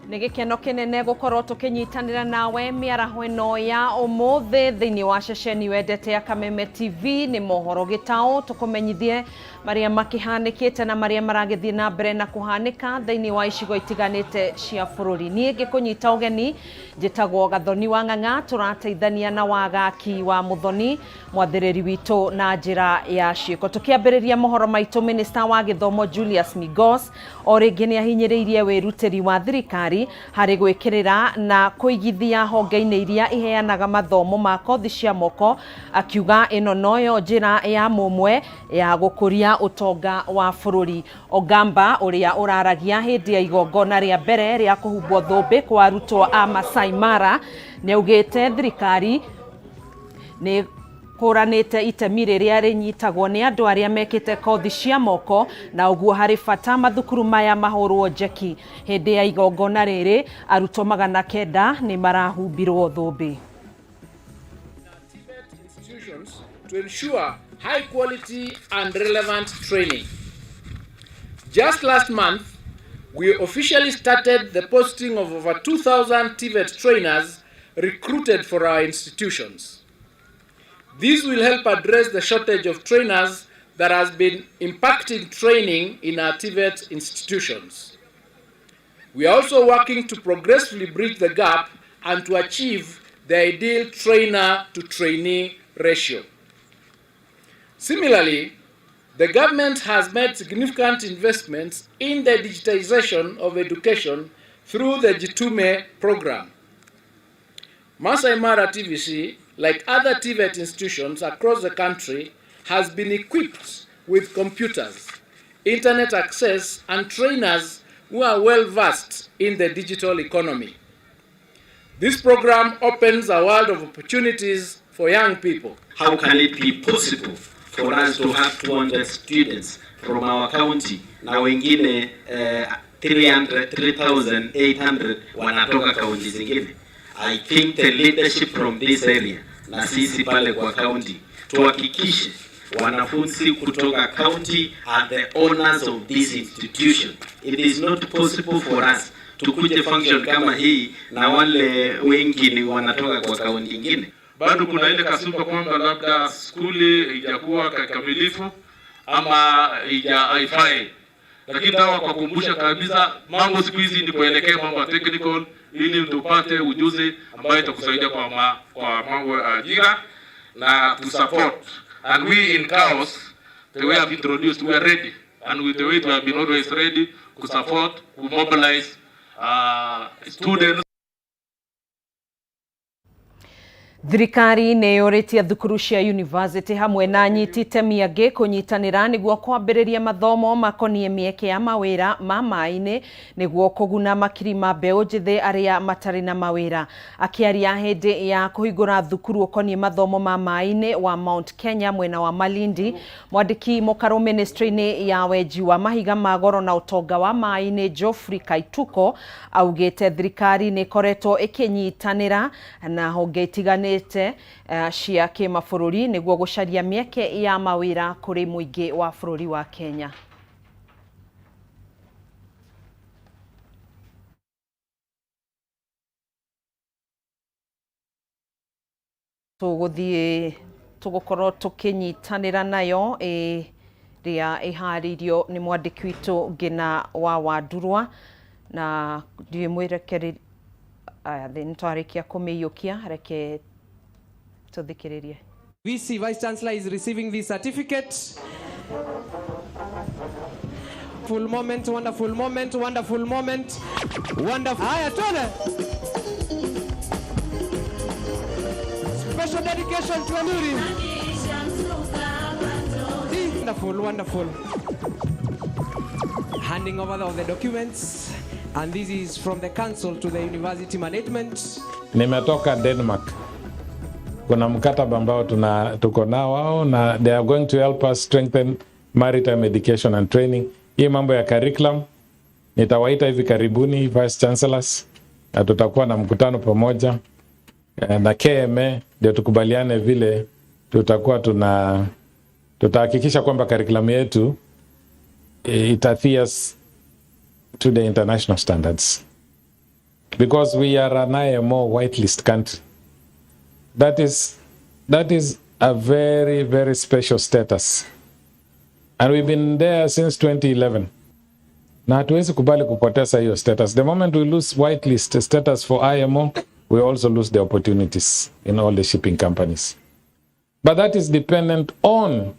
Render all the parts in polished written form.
Nĩ gĩkeno kĩnene gũkorwo tũkĩnyitanĩra nawe mĩaraho ĩno ya ũmũthĩ thĩinĩ wa ceceni wendete ya Kameme TV. Nĩ mohoro gĩtaũ tũkũmenyithie marĩa makĩhanĩkĩte na marĩa maragĩthiĩ na mbere na kũhanĩka thĩinĩ wa icigo itiganĩte cia bũrũri. Niĩ ngĩkũnyita ũgeni njĩtagwo Gathoni wa Ng'ang'a, tũrateithania na Wagaki wa Mũthoni mwathĩrĩri witũ na njĩra ya ciĩko. Tũkĩambĩrĩria mohoro maitũ, Minista wa gĩthomo Julius Migos o rĩngĩ nĩ ahinyĩrĩirie wĩrutĩri wa thirikari harĩ gwĩkĩrĩra na kũigithia honge-inĩ iria iheanaga mathomo ma kothi cia moko, akiuga ĩno noyo njĩra ya mũmwe ya gũkũria ũtonga wa bũrũri. Ogamba ũrĩa ũraragia hĩndĩ ya igongona rĩa mbere rĩa kũhumbwo thũmbĩ kwa arutwo a Masai Mara nĩaugĩte thirikari nĩ kũranĩte itemi rĩrĩa rĩnyitagwo nĩ andũ arĩa mekĩte kothi cia moko na ũguo harĩ bata mathukuru maya mahũrwo njeki. Hĩndĩ ya igongona rĩrĩ arutwo 900 nĩ marahumbirwo thũmbĩ. To ensure high quality and relevant training. Just last month, we officially started the posting of over 2,000 TVET trainers recruited for our institutions. This will help address the shortage of trainers that has been impacting training in our TVET institutions. We are also working to progressively bridge the gap and to achieve the ideal trainer to trainee ratio. Similarly, the government has made significant investments in the digitization of education through the Jitume program. Masai Mara TVC, like other TVET institutions across the country, has been equipped with computers, internet access, and trainers who are well versed in the digital economy. This program opens a world of opportunities for young people. How can it be possible for us to have 200 students from our county na wengine 3,800 wanatoka kaunti zingine? I think the leadership from this area na sisi pale kwa county tuhakikishe wanafunzi kutoka county are the owners of this institution. It is not possible for us tukuje function kama hii na wale wengi ni wanatoka kwa kaunti nyingine. Bado kuna ile kasumba kwamba labda skuli haijakuwa kamilifu ama haifai, lakini nataka kuwakumbusha kabisa mambo siku hizi ni kuelekea mambo ya technical ili tupate ujuzi ambayo itakusaidia kwa mambo ya ajira na to support. And we in KAOS, the way I've introduced, we are ready, and with the way we have been always ready to support, to mobilize students. Thirikari nĩ yũrĩtie thukuru cia university hamwe na anyiti itemi angĩ kũnyitanĩra nĩguo kwambĩrĩria mathomo makoniĩ mĩeke ya mawĩra ma maĩ-inĩ nĩguo kũguna makiri ma mbeũ njĩthĩ arĩa matarĩ na mawĩra. Akĩaria hĩndĩ ya kũhingũra thukuru ũkoniĩ mathomo ma maĩ-inĩ wa Mount Kenya mwena wa Malindi, mwandĩki mũkarũ ministry-inĩ ya wenji wa mahiga ma goro na ũtonga wa maĩ-inĩ Geoffrey Kaituko augĩte thirikari nĩ ĩkoretwo ĩkĩnyitanĩra na honge itiganĩte cia kĩmabũrũri nĩguo gũcaria mĩeke ya mawĩra kũrĩ mũingĩ wa bũrũri wa Kenya. Tũgũthiĩ tũgũkorwo tũkĩnyitanĩra nayo ĩrĩa ĩharĩirio nĩ mwandĩki witũ Ngina wa Wandurwa na ndiũĩ mwĩrekeri aya nĩ twarĩkia kũmĩiyũkia, reke tũthikĩrĩrie. VC Vice Chancellor is receiving this certificate. Full moment, wonderful moment, wonderful moment, wonderful. Haya, tuone. Special dedication to Amuri. Wonderful, wonderful. Handing over of the documents, and this is from the council to the university management. Nimetoka Denmark. Kuna mkataba ambao tuko nao wao na they are going to help us strengthen maritime education and training. Hii mambo ya curriculum nitawaita hivi karibuni vice chancellors na tutakuwa na mkutano pamoja na KMA ndio tukubaliane vile tutakuwa tutahakikisha kwamba curriculum yetu ita adheres to the international standards. Because we are an IMO whitelist country. That is a very, very special status. And we've been there since 2011. Na hatuwezi kubali kupoteza hiyo status. The moment we lose whitelist status for IMO, we also lose the opportunities in all the shipping companies. But that is dependent on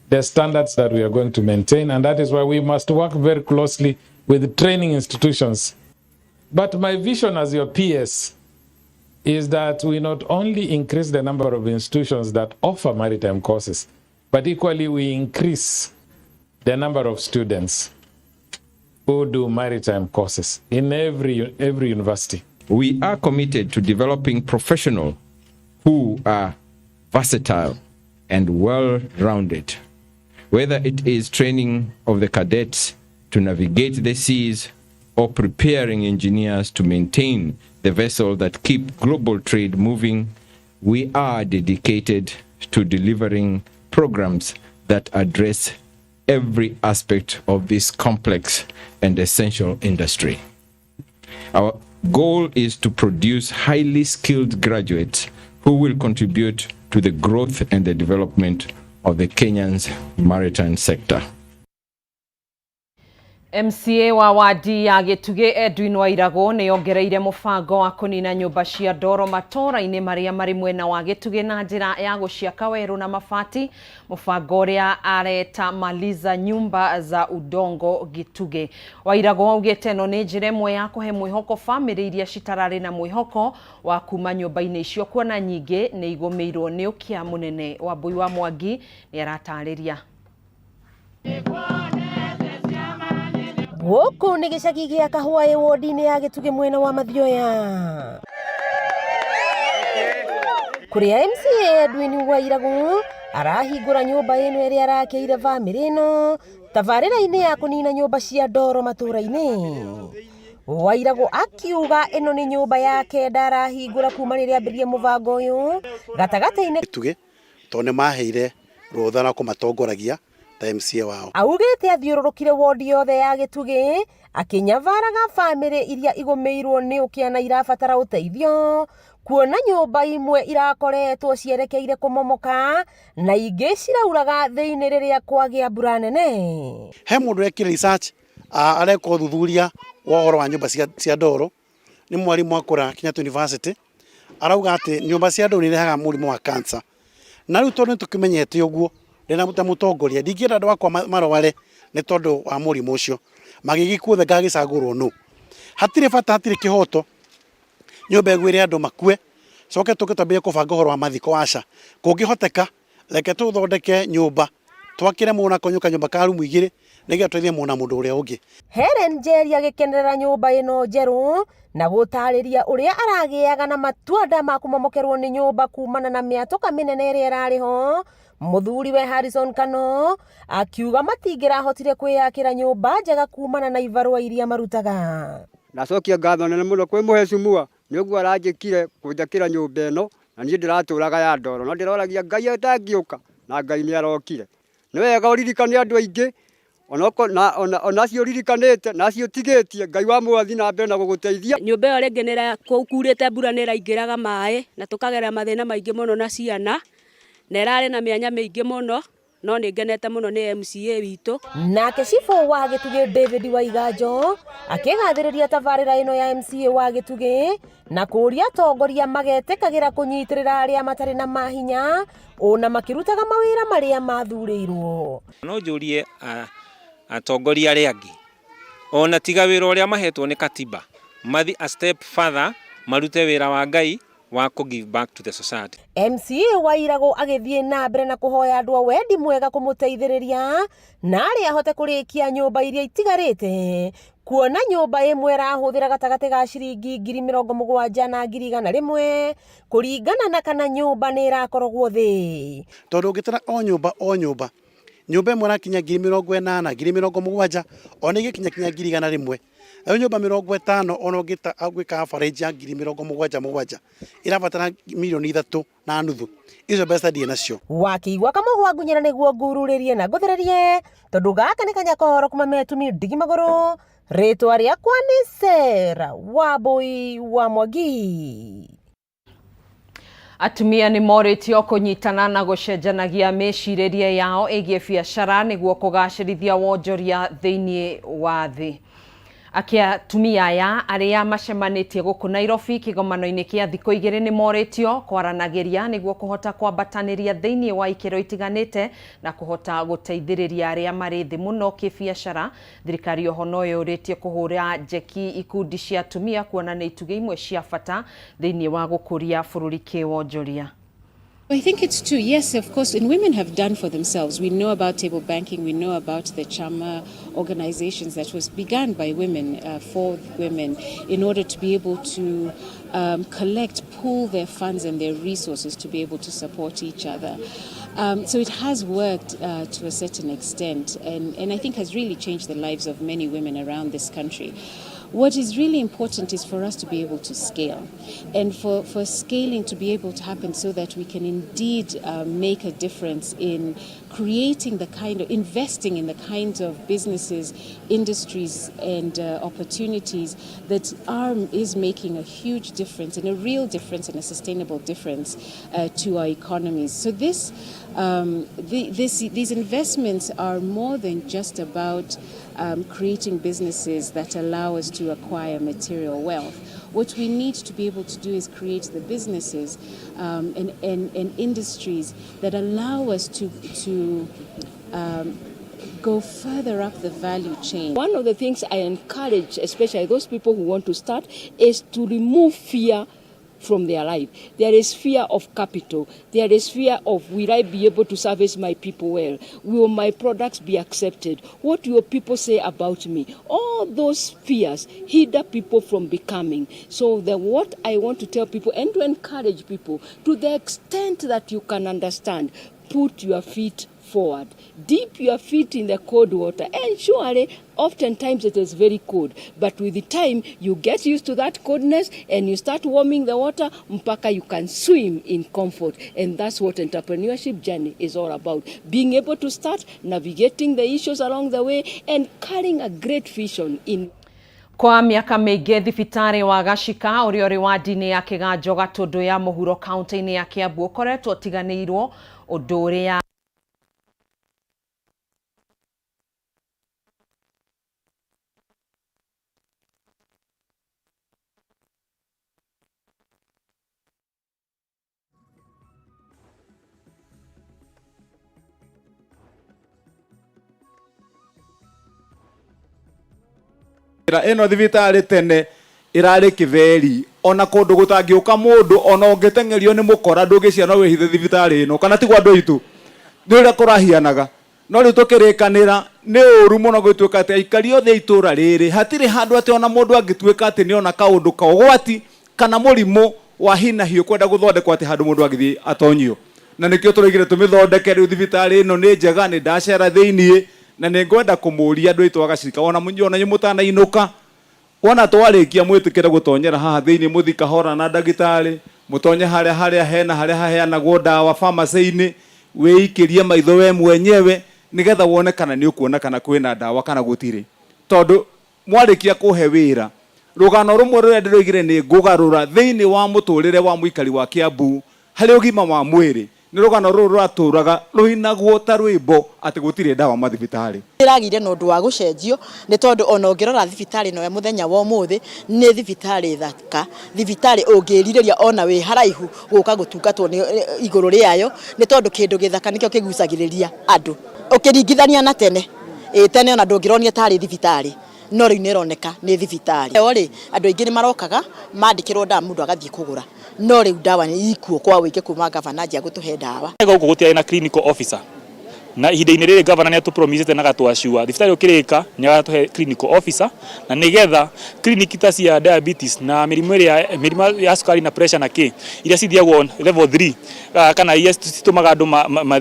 the standards that we are going to maintain, and that is why we must work very closely with training institutions. But my vision as your PS is that we not only increase the number of institutions that offer maritime courses, but equally we increase the number of students who do maritime courses in every university. We are committed to developing professionals who are versatile and well rounded, whether it is training of the cadets to navigate the seas or preparing engineers to maintain the vessel that keep global trade moving. We are dedicated to delivering programs that address every aspect of this complex and essential industry. Our goal is to produce highly skilled graduates who will contribute to the growth and the development of the Kenyan's maritime sector. MCA wa wadi ya Gĩtugĩ Edwin Wairagũ nĩ ongereire mũbango wa kũnina nyũmba cia ndoro matũũra-inĩ marĩa marĩ mwena wa Gĩtugĩ na njĩra ya gũciaka werũ na mabati, mũbango ũrĩa areta Maliza Nyumba za Udongo Gĩtugĩ. Wairagũ augĩte ĩno nĩ njĩra ĩmwe ya kũhe mwĩhoko bamĩrĩ iria citararĩ na mwĩhoko wa kuma nyũmba-inĩ icio, kuona nyingĩ nĩ igũmĩirwo nĩ ũkĩa mũnene. Wambui wa Mwangi nĩ aratarĩria. Gũkũ nĩ gĩcagi gĩa Kahũa wodi-inĩ ya Gĩtugĩ mwena wa Mathioya, kũrĩa MCA Edwin Wairagũ arahingũra nyũmba ĩno ĩrĩa arakĩire bamĩrĩ ĩno tabarĩra-inĩ ya kũnina nyũmba cia ndoro matũũra-inĩ. Wairagũ akiuga ĩno nĩ nyũmba ya kenda arahingũra kuma rĩrĩa ambĩrĩrie mũbango ũyũ gatagatĩ-inĩ Gĩtugĩ, tondũ nĩ maheire rũtha na kũmatongoragia ta MCA wao. Augĩte athiũrũrũkire wodi yothe ya Gĩtugĩ akĩnyabaraga bamĩrĩ iria igũmĩirwo nĩ ũkĩa na irabatara ũteithio, kuona nyũmba imwe irakoretwo cierekeire kũmomoka na ingĩ cirauraga thĩinĩ rĩrĩa kwagĩa mbura nene. He mũndũ wekire research, areka ũthuthuria wa ũhoro wa nyũmba cia ndoro, nĩ mwarimũ akũra Kenyatta University, arauga atĩ nyũmba cia ndoro nĩ irehaga mũrimũ wa cancer. Na rĩu tondũ nĩ tũkĩmenyete ũguo, ndĩna ta mũtongoria ndingĩenda andũ akwa marware nĩ tondũ wa mũrimũ ũcio, magĩgĩkuothe ngagĩcagũrwo nũ. Hatirĩ bata, hatirĩ kĩhoto nyũmba ĩgwĩre andũ makue, coke tũke twambĩrĩrie kũbanga ũhoro wa mathiko. Aca, kũngĩhoteka reke tũthondeke nyũmba, twakĩre mũndũ na kanyũmba ka rumu igĩrĩ, nĩgetha tũteithie mũndũ na mũndũ ũrĩa ũngĩ. Helen Njeri agĩkenerera nyũmba ĩno njerũ na gũtarĩria ũrĩa aragĩaga na matuanda ma kũmomokerwo nĩ nyũmba kumana na mĩatũka mĩnene ĩrĩa ĩrarĩ ho. Mũthuriwe Harrison Kano akiuga matingĩrahotire kwĩyakĩra nyũmba njega kumana na ibarũa iria marutaga. Ndacokia ngatho nene mũno kwĩ mũhecimua nĩ ũguo aranjĩkire kũnjakĩra nyũmba ĩno, na niĩ ndĩratũraga ya ndoro, no ndĩroragia Ngai atangĩũka, na Ngai nĩ arokire. Nĩ wega ũririkane andũ aingĩ ona acio ũririkanĩte na acio ũtigĩtie, Ngai wa muoyo na mbere na gũgũteithia. Nyũmba ĩyo rĩngĩ nĩ kurĩte mbura nĩ ĩraingĩraga maĩ na tũkagerera mathĩna maingĩ mũno na ciana, na ĩrarĩ na mĩanya mĩingĩ mũno, no nĩ ngenete mũno nĩ MCA witũ. Nake cibũ wa Gĩtugĩ David Waiganjo akĩgathĩrĩria tabarĩra ĩno ya MCA wa Gĩtugĩ na kũũria atongoria magetĩkagĩra kũnyitĩrĩra arĩa matarĩ na mahinya ona makĩrutaga mawĩra marĩa mathurĩirwo. No njũrie atongoria arĩa angĩ, ona tiga wĩra ũrĩa mahetwo nĩ katiba, mathi a step further, marute wĩra wa Ngai wa kũ give back to the society. MCA Wairagũ agĩthiĩ na mbere na kũhoya andũ a wendi mwega kũmũteithĩrĩria na arĩa ahote kũrĩkia nyũmba iria itigarĩte, kuona nyũmba ĩmwe ĩrahũthĩra gatagatĩ ga ciringi 70,000 na 100,000 kũringana na kana nyũmba nĩ ĩrakorogwo thĩ. Tondũ ũngĩtara o nyũmba o nyũmba, nyũmba ĩmwe ĩrakinya 80,000, 70,000, ona ĩgĩkinya kinya 100,000. Nayo nyũmba 50, ona ũngĩka average ya 77,000, ĩrabatara 3.5 mirioni. Icio mbeca ndirĩ nacio. Wakĩigua kamũhwa ngunyĩra nĩguo ngururĩrie na ngũthĩrĩrie, tondũ gaka nĩ kanya kohoro kuma metumi ndigi magũrũ. Rĩtwa rĩakwa nĩ Sarah Wambui wa Mwangi. Atumia nĩ morĩtio kũnyitana na gũcenjanagia mĩcirĩrie yao ĩgiĩ biacara nĩguo kũgacĩrithia wonjoria thĩinĩ wa thĩ. Atumia aya arĩa macemanĩtie gũkũ Nairobi kĩgomano-inĩ kĩa thikũ igĩrĩ nĩ morĩtio kwaranagĩria nĩguo kũhota kwambatanĩria thĩinĩ wa ikĩro itiganĩte na kũhota gũteithĩrĩria arĩa marĩ thĩ mũno kĩbiacara. Thirikari oho no yũrĩtie kũhũra njeki ikundi cia atumia kuona nĩ itugĩ imwe cia bata thĩinĩ wa gũkũria bũrũri kĩwonjoria. I think it's two. Yes, of course, and women have done for themselves. We know about table banking, we know about the Chama organizations that was begun by women, for women, in order to be able to collect, pool their funds and their resources to be able to support each other. So it has worked to a certain extent, and I think has really changed the lives of many women around this country. What is really important is for us to be able to scale, and for scaling to be able to happen so that we can indeed make a difference in creating the kind of, investing in the kinds of businesses, industries and opportunities that is making a huge difference, and a real difference and a sustainable difference to our economies. So these investments are more than just about creating businesses that allow us to acquire material wealth. What we need to be able to do is create the businesses and industries that allow us to go further up the value chain. One of the things I encourage, especially those people who want to start, is to remove fear from their life. There is fear of capital. There is fear of, will I be able to service my people well? Will my products be accepted? What will people say about me? All those fears hinder people from becoming. So what I want to tell people and to encourage people, to the extent that you can understand, put your feet forward. Dip your feet in the cold water, and surely oftentimes it is very cold, but with the time you get used to that coldness and you start warming the water mpaka you can swim in comfort. And that's what entrepreneurship journey is all about: being able to start navigating the issues along the way and carrying a great vision in Kwa mĩaka mĩingĩ thibitarĩ wa Gacika ũrĩa ũrĩ wadi-inĩ ya Kĩganjo Gatũndũ ya mũhuro kaunti-inĩ ya Kiambu ũkoretwo ũtiganĩirwo, ũndũ ũrĩa Ĩno thibitarĩ tene ĩrarĩ kĩtheri, ona kũndũ gũtangĩũka mũndũ, ona ũngĩteng'erio nĩ mũkora ndũngĩcia no wĩhithe thibitarĩ ĩno, kana tiguo andũ aitũ? Nĩ ũrĩa kũrahianaga. No rĩu tũkĩrĩkanĩra nĩ ũru mũno gũtuĩka atĩ aikari othe a itũra rĩrĩ hatirĩ handũ atĩ ona mũndũ angĩtuĩka atĩ nĩ ona kaũndũ ka ũgwati kana mũrimũ wa hinahi ũkwenda gũthondekwo, atĩ handũ mũndũ angĩthiĩ atonyio, na nĩkĩo tũraigire tũmĩthondeke. Rĩu thibitarĩ ĩno nĩ njega, nĩ ndacera thĩiniĩ, na nĩ ngwenda kũmũria andũ aitũ agacirika, ona inyuĩ mũtanainũka, wona twarĩkia mwĩtĩkĩre gũtonyera haha thĩiniĩ, mũthi kahora na ndagĩtarĩ, mũtonye harĩa hena harĩa haheanagwo ndawa pharmacy-inĩ, wĩikĩrie maitho we mwenyewe nĩgetha wone kana nĩ ũkuona kana kwĩna ndawa kana gũtirĩ. Tondũ mwarĩkia kũhe wĩra, rũgano rũmwe rũrĩa ndĩroigire nĩ ngũgarũra thĩinĩ wa mũtũrĩre wa mũikari wa Kiambu harĩ ũgima wa mwĩrĩ nĩ rũgano rũrũ rũratũraga rũinagwo ta rwĩmbo atĩ gũtirĩ ndawa mathibitarĩ. Ĩragĩire na ũndũ wa gũcenjio nĩ tondũ ona ũngĩrora thibitarĩ ĩno ya mũthenya wa ũmũthĩ nĩ thibitarĩ thaka, thibitarĩ ũngĩrirĩria ona wĩ haraihu gũka gũtungatwo nĩ igũrũ rĩayo, nĩ tondũ kĩndũ gĩthaka nĩkĩo kĩgucagĩrĩria andũ ũkĩringithania na tene. Ĩ tene ona ndũngĩronio tarĩ thibitarĩ, no rĩu nĩ ĩroneka nĩ thibitarĩ. Ĩyo rĩ, andũ aingĩ nĩ marokaga mandĩkĩrwo ndawa, mũndũ agathiĩ kũgũra, no rĩu ndawa nĩ ikuo kwa ũingĩ kuma gavana anjia gũtũhe ndawa. Gũkũ gũtiarĩ na clinical officer, na ihinda-inĩ rĩrĩ gavana nĩ atũpromisĩte na gatwacua thibitarĩ ũkĩrĩka nĩ agatũhe clinical officer, na nĩgetha clinic ta cia diabetes na mĩrimũ ĩrĩa mĩrimũ ya cukari na pressure na kĩ iria cithiagwo level 3 kana iria citũmaga andũ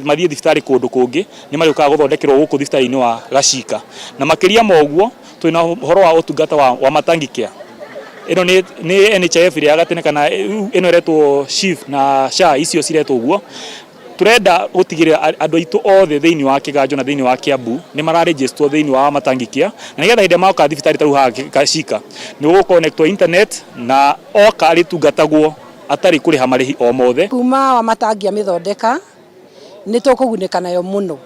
mathiĩ thibitarĩ kũndũ kũngĩ, nĩ marĩũkaga gũthondekerwo gũkũ thibitarĩ-inĩ wa Gacika. Na makĩria ma ũguo, twĩna ũhoro wa ũtungata wa maternity care. Ĩno nĩ NHIF ĩrĩa ya gatene, kana ĩno ĩretwo SHIF na SHA, icio ciretwo ũguo. Turenda gutigirira andu aitu othe thiini wa Kiganjo na thiini wa Kiambu ni mararejistwo thiini wa Wamatangi Care, na nigetha hindi maoka thibitari ta haha Kashika ni gũgũconnectwo internet na oka arĩtungatagwo atarĩ kũrĩha marĩhi o mothe. Kuma Wamatangi amĩthondeka nĩ tũkũgunĩka nayo mũno,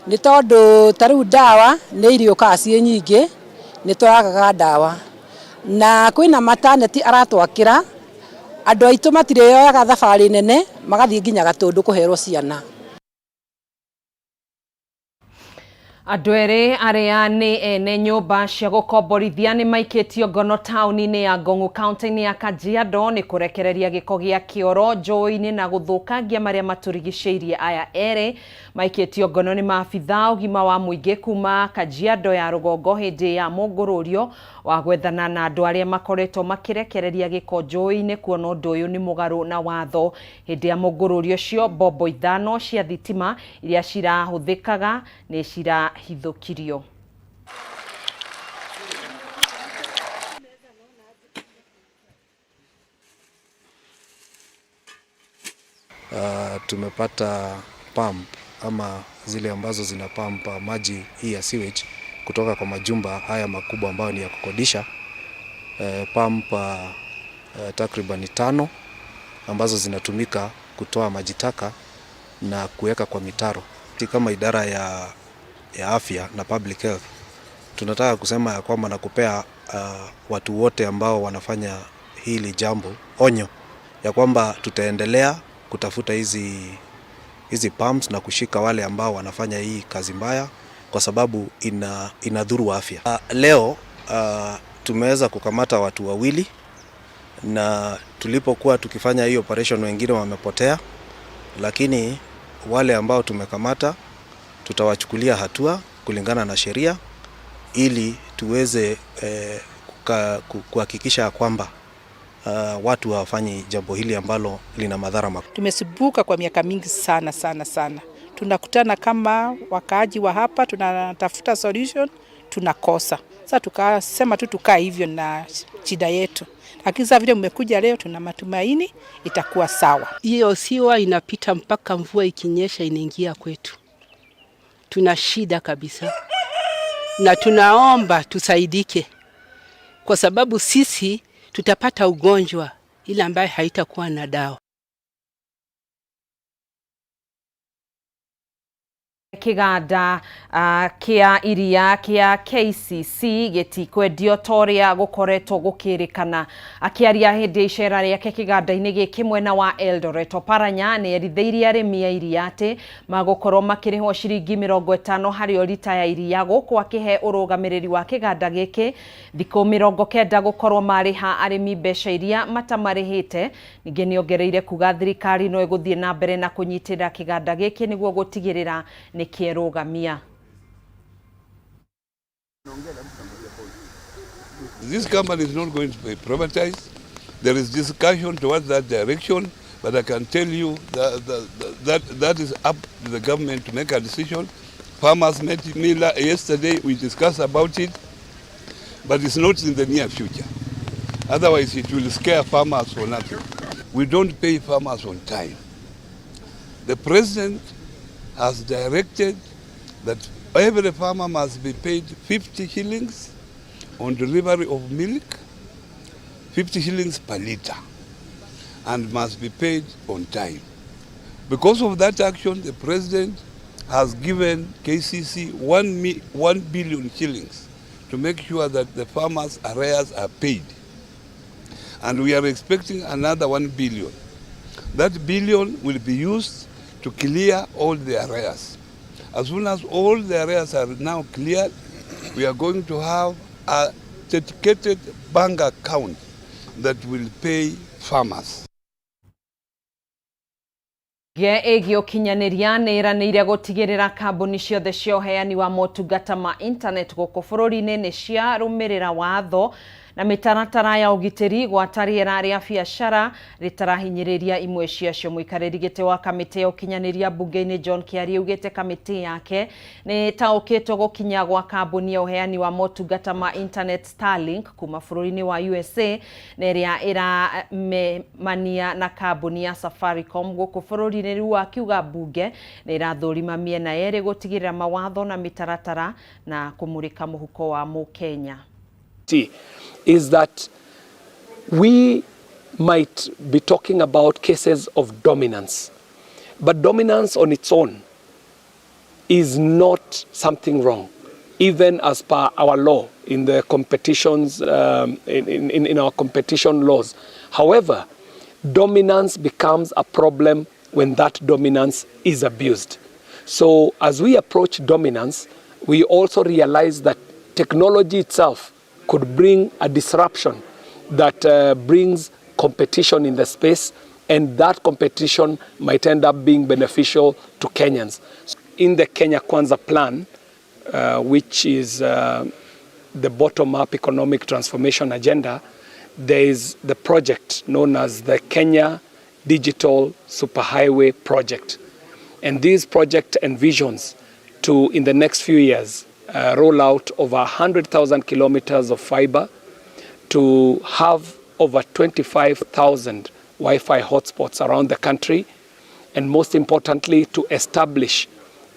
nĩ tondũ ta rĩu ndawa nĩ iriũkaga ciĩ nyingĩ, nĩ tũragaga ndawa na kwĩna mataneti aratwakĩra andũ aitũ matirĩoyaga thabarĩ nene magathiĩ nginya Gatũndũ kũherwo ciana. Andũ erĩ arĩa nĩ ene nyũmba cia gũkomborithia nĩ maikĩtio ngono taũni-inĩ ya Ngong'u kaunti-inĩ ya Kajiado nĩ kũrekereria gĩko gĩa kĩoro njũĩ-inĩ na gũthũkangia marĩa matũrigicĩirie. Aya erĩ maikĩtio ngono nĩ maabithaa ũgima wa mũingĩ kuma Kajiado ya rũgongo hĩndĩ ya mũngũrũrio wa gwethana na andũ arĩa makoretwo makĩrekereria gĩko njũĩ-inĩ kuona ũndũ ũyũ nĩ mũgarũ na watho. Hĩndĩ ya mũngũrũrio ũcio mbombo 5 cia thitima iria cirahũthĩkaga nĩ cirahithũkirio. Tumepata pump ama zile ambazo zina pump maji hii ya sewage kutoka kwa majumba haya makubwa ambayo ni ya kukodisha, pump takriban 5 ambazo zinatumika kutoa maji taka na kuweka kwa mitaro. Kama idara ya afya na public health tunataka kusema ya kwamba na kupea watu wote ambao wanafanya hili jambo onyo ya kwamba tutaendelea kutafuta hizi pumps na kushika wale ambao wanafanya hii kazi mbaya kwa sababu inadhuru afya. Leo tumeweza kukamata watu wawili, na tulipokuwa tukifanya hii operation wengine wamepotea, lakini wale ambao tumekamata tutawachukulia hatua kulingana na sheria ili tuweze kuhakikisha kwamba watu hawafanyi jambo hili ambalo lina madhara makubwa. Tumesumbuka kwa miaka mingi sana sana sana. Tunakutana kama wakaaji wa hapa, tunatafuta solution, tunakosa. Sasa tukasema tu tukae hivyo na shida yetu. Lakini sasa vile mmekuja leo, tuna matumaini itakuwa sawa. Hiyo siwa inapita mpaka mvua ikinyesha inaingia kwetu. Tuna shida kabisa. Na tunaomba tusaidike, kwa sababu sisi tutapata ugonjwa ile ambaye haitakuwa na dawa. Kiganda kia iria kia KCC gĩtikwendio ta ũrĩa gũkoretwo gũkĩrĩkana. Akĩaria hĩndĩ ya icera rĩake kĩganda-inĩ gĩkĩ mwena wa Eldoret, Oparanya nĩ erithĩirie arĩmi a iria atĩ magũkorwo makĩrĩhwo ciringi 50 harĩ o rita ya iria, gũkũ akĩhe ũrũgamĩrĩri wa kĩganda gĩkĩ thikũ 90 gũkorwo marĩha arĩmi mbeca iria matamarĩhĩte. Ningĩ nĩongereire kuga thirikari no ĩgũthiĩ na mbere na kũnyitĩrĩra kĩganda gĩkĩ nĩguo gũtigĩrĩra nĩ kĩerũgamia. This company is not going to be privatized. There is discussion towards that direction, but I can tell you that is up to the government to make a decision. Farmers met me yesterday, we discussed about it, but it's not in the near future. Otherwise, it will scare farmers for nothing. We don't pay farmers on time. The president has directed that every farmer must be paid 50 shillings on delivery of milk, 50 shillings per liter, and must be paid on time. Because of that action, the president has given KCC 1 billion shillings to make sure that the farmers' arrears are paid. And we are expecting another 1 billion. That billion will be used to clear all the arrears. As soon as all the arrears are now cleared, we are going to have a dedicated bank account that will pay farmers. Ge ĩgiĩ ũkinyanĩria nĩ ĩranĩire gũtigĩrĩra kambuni ciothe cia ũheani wa motungata ma internet gũkũ bũrũri-inĩ nĩ ciarũmĩrĩra watho Na mĩtaratara ya ũgitĩri gwata rĩera rĩa biacara rĩtarahinyĩrĩria imwe ciacio. Mũikarĩri gĩtĩ wa kamĩtĩ ya ũkinyanĩria mbunge-inĩ John Kĩarie augĩte kamĩtĩ yake nĩ ĩtaũkĩtwo gũkinya gwa kambuni ya ũheani wa motungata ma internet Starlink kuma bũrũri-inĩ wa USA na ĩrĩa ĩramemania na kambuni ya Safaricom gũkũ bũrũri-inĩ. Rĩu akiuga mbunge nĩ ĩrathũrima mĩena yerĩ gũtigĩrĩra mawatho na mĩtaratara na kũmũrĩka mũhuko wa mũkenya. Is that we might be talking about cases of dominance. But dominance on its own is not something wrong, even as per our law in the competitions, in our competition laws. However, dominance becomes a problem when that dominance is abused. So as we approach dominance, we also realize that technology itself could bring a disruption that brings competition in the space, and that competition might end up being beneficial to Kenyans. In the Kenya Kwanza plan, which is the bottom-up economic transformation agenda, there is the project known as the Kenya Digital Superhighway Project. And this project envisions to, in the next few years, roll out over 100,000 kilometers of fiber, to have over 25,000 Wi-Fi hotspots around the country, and most importantly, to establish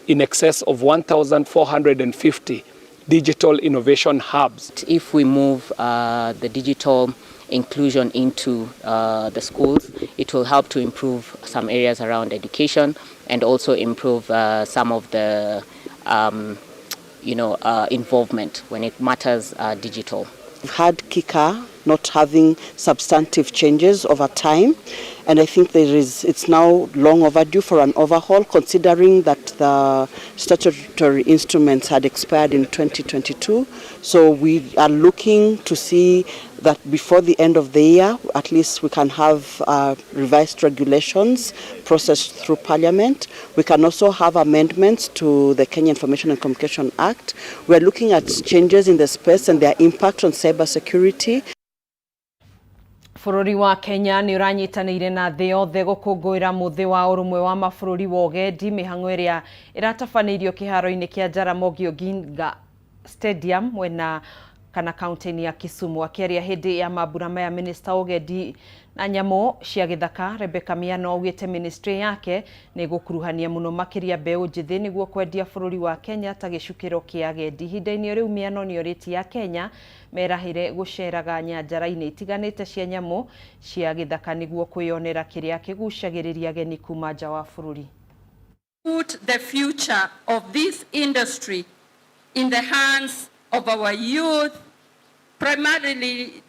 in excess of 1,450 digital innovation hubs. If we move the digital inclusion into the schools, it will help to improve some areas around education and also improve some of the involvement when it matters digital. We've had KICA not having substantive changes over time, and I think it's now long overdue for an overhaul, considering that the statutory instruments had expired in 2022. So we are looking to see that before the end of the year, at least we can have revised regulations processed through Parliament. We can also have amendments to the Kenya Information and Communication Act. We are looking at changes in the space and their impact on cybersecurity. Bũrũri wa Kenya nĩ ũranyitanĩire na thĩ yothe gũkũngũĩra mũthĩ wa ũrũmwe wa mabũrũri wa ũgendi, mĩhang'o ĩrĩa ĩratabanĩirio kĩharo-inĩ kĩa Jaramogi Oginga Stadium mwena kana kaunti-inĩ ya Kisumu. Akĩaria hĩndĩ ya mambura maya, minista wa ũgendi na nyamũ cia gĩthaka Rebecca Miano augĩte ministry yake nĩ ĩgũkuruhania mũno makĩria mbeũ njĩthĩ nĩguo kwendia bũrũri wa Kenya ta gĩcukĩro kĩa agendi. Ihinda-inĩ rĩu, Miano nĩ orĩtie Akenya merahĩre gũceraga nyanjara-inĩ itiganĩte cia nyamũ cia gĩthaka nĩguo kwĩyonera kĩrĩa kĩgucagĩrĩria ageni kuma nja wa bũrũri. Put the future of this industry in the hands of our youth, primarily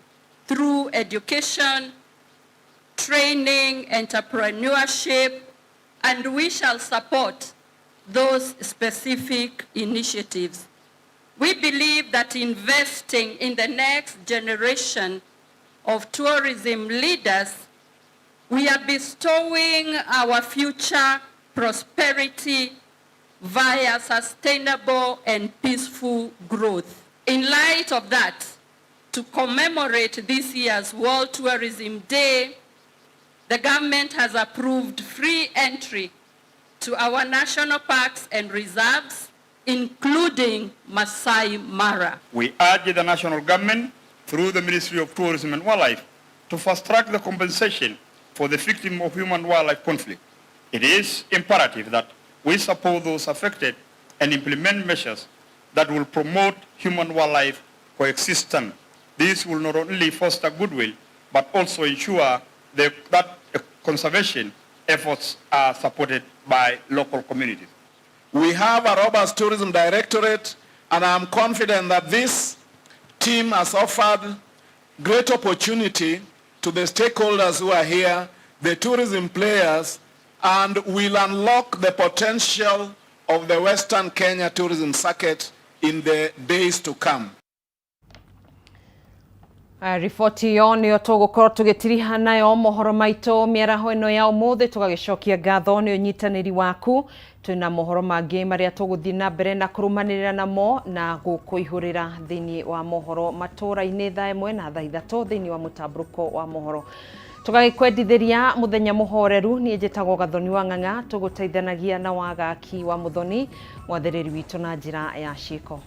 through education, training, entrepreneurship, and we shall support those specific initiatives. We believe that investing in the next generation of tourism leaders, we are bestowing our future prosperity via sustainable and peaceful growth. In light of that, to commemorate this year's World Tourism Day, the government has approved free entry to our national parks and reserves, including Masai Mara. We urge the national government, through the Ministry of Tourism and Wildlife, to fast-track the compensation for the victim of human-wildlife conflict. It is imperative that we support those affected and implement measures that will promote human-wildlife coexistence. This will not only foster goodwill, but also ensure that conservation efforts are supported by local communities. We have a robust tourism directorate, and I'm confident that this team has offered great opportunity to the stakeholders who are here, the tourism players, and will unlock the potential of the Western Kenya tourism circuit in the days to come. Riboti ĩyo nĩyo tũgũkorwo tũgĩtiriha nayo mohoro maitũ mĩaraho ĩno ya ũmũthĩ, tũgagĩcokia ngatho nĩ ũnyitanĩri waku. Twĩna mohoro mangĩ marĩa tũgũthiĩ na mbere na kũrũmanĩrĩra namo na gũkũihũrĩra thĩinĩ wa mohoro matũũra-inĩ thaa 1 na thaa 3 thĩinĩ wa mũtambũrũko wa mohoro. Tũgagĩkwendithĩria mũthenya mũhoreru. Niĩ njĩtagwo Gathoni wa Ng'ang'a, tũgũteithanagia na Wagaki wa Mũthoni, mwathĩrĩri witũ na njĩra ya ciĩko.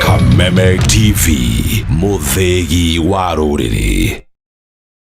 Kameme TV, mũthĩgi wa rũrĩrĩ.